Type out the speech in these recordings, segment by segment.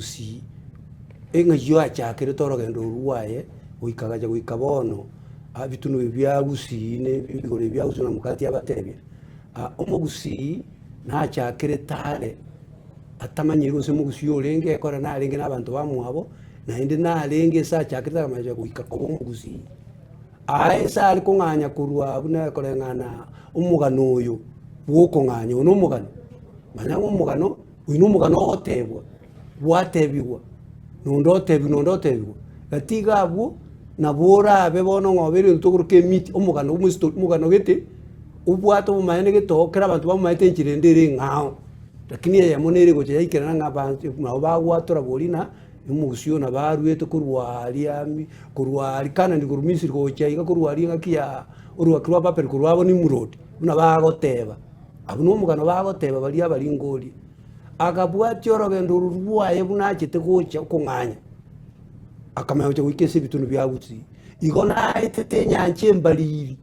omogusii, eng'ai achakerete orogendo orwo rwaye goika agacha goika bono, ebitunwa ebi bia gusii na ebigoro ebi bia gusii na mokati abatebia, omogusii nachakerete are atamanyiri gose omogusii orenge ekore narenge na abanto bamwabo, naende narenge ase achakerete akamanya goika koba omogusii. Aa ase are kong'anya korwa buna koreng'ana omogano oyo bw'okong'anya, oyo nomogano, manya ng'a omogano, oyo nomogano ogotebwa, gwatebigwa, na onde otebigwa, na onde otebigwa. Gati iga abwo, nabo orabe bono ng'a obeire egento tokoroka emiti, omogano omosito omogano gete, obwate obomaene gete oo kera abanto bamaete enchera ende ere eng'ao, lakini eyemo nere egocha yaikerana ng'a abanto nabo bagwatora boria na. Omogusii oyo nabo aruete korwa aria mi korwa aria Kanani korwa Misiri gocha iga korwa aria engaki ya orwaki rwa Babeli korwa abo Nimrod, buna bagoteba. Abwo na omogano bagoteba baria abaringoria. Agabwatia orogendo oro rwaye buna achete gocha okong'anya, akamanya gocha goika ase ebitunu bia Gusii. Igo naetete enyancha embariri,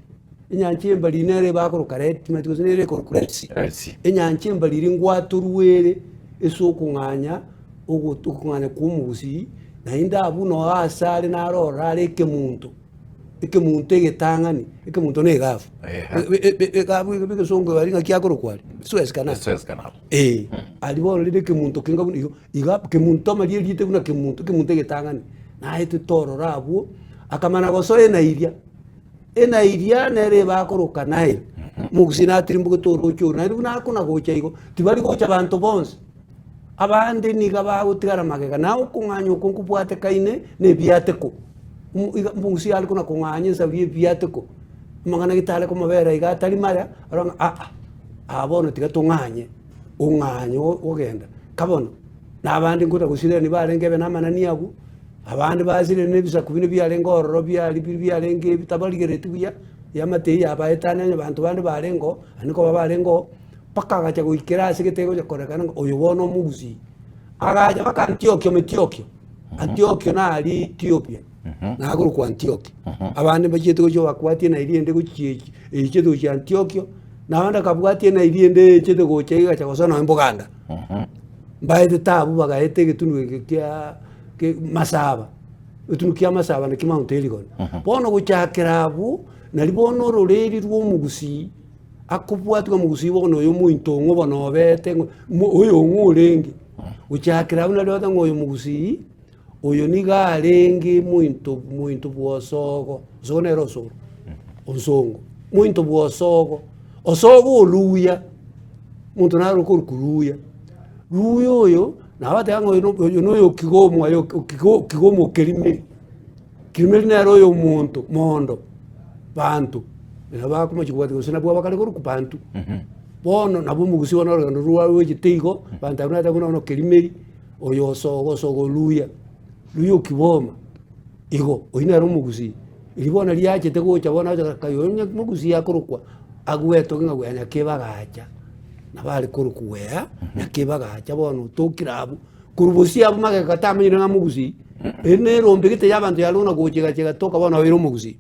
enyancha embariri nere bakoroka Red timanyeti gose nere ekorokwa Red Sea. Red Sea. Enyancha embariri ngwatorwa ere ase okong'anya. Okong'anya kw'omogusii, naende abwo noo aase are naro ororo are ekemonto, ekemonto egetang'ani, ekemonto na egafu. Egafu ebe egesongo aria ng'aki akorokwa aria? Suez Canal. Suez Canal. Eh, aria bono rende ekemonto kenga buna igo, iga kemonto amaria eriete buna kemonto, ekemonto egetang'ani, naetete ororo abwo, akamana gosoa enairia, enairia nere ebakoroka Nile, omogusii natirimbogete oroche oro, naende buna akona gocha igo, tibari gocha banto bonsi. Abande nigo bagotigara magega, na okong'anya oko nkobwatekaine nebiateko. Iga omogusii are kona kong'anya ensabu ya ebiateko, amang'ana gete are komobera iga atari maya, arore ng'a aa, aa bono tiga tong'anye, ong'anye ogenda. Ka bono, na abande nkona gosirerania barenge ebe na amanani abwo, abande basirerania na ebisaku binde biarenge ororo biaria biria biarenge ebi tabarigereti buya, eamate eyio yabaetania onye abanto bande barenge oo, naende nkoba barenge oo. Mpaka agacha goikera ase gete gocha korekana ng'a oyo bono omogusii. Agacha mpaka Antiokio Metiokio, Antiokio naria Ethiopia, nakorokwa Antiokio. Abande mbachiete gochia bakwatie nairi ende gochia echi echiete gochia Antiokio, na abande bakabwatia nairi ende echete gocha egacha gosoa nonye Boganda. Mbaetete abwo bagaeta egetunu eke kia ke Masaba, egetunu kia Masaba nakio Mount Elgon. Bono gochakera abwo, nari bono ororeri rwa omogusii. Akobwatwa omogusii bono oyo omointo ong'o bono obete ng'o mo oyo ong'o orenge. Gochakera abwo nario ogoteba ng'a oyo omogusii, oyo nigo arenge mointo mointo bwa osogo, osogo nere osoro, onsongo, mointo bwa osogo, osogo oluya, omonto naro okorokwa ruya, ruya oyo, nabo bateba ng'a oyo no oyo na oyo kigomo aye kigo kigomo kerimeri. Kirimeri nere oyo omonto mondo, banto, nabo bakomochia kobwatia gose nabwo abakare korokwa bantu. Bono nabo omogusii bono orogendo rwa rwechete igo, abanto abwo nabwo bono kerimeri, oyo osogo osogo luya, luya okiboma, igo, oyio nere omogusii. Erio bono riachete gocha bono agocha kai oyo onye mogusii akorokwa, agwetoge ng'a gwea nyakebagacha, nabo are korokwa gwea, nyakebagacha bono otokire abwo. Korwa bosio abwo magega tamanyire ng'a mogusii, eri nerombe gete y'abanto yare buna gocha egacha egatoka bono obeire omogusii.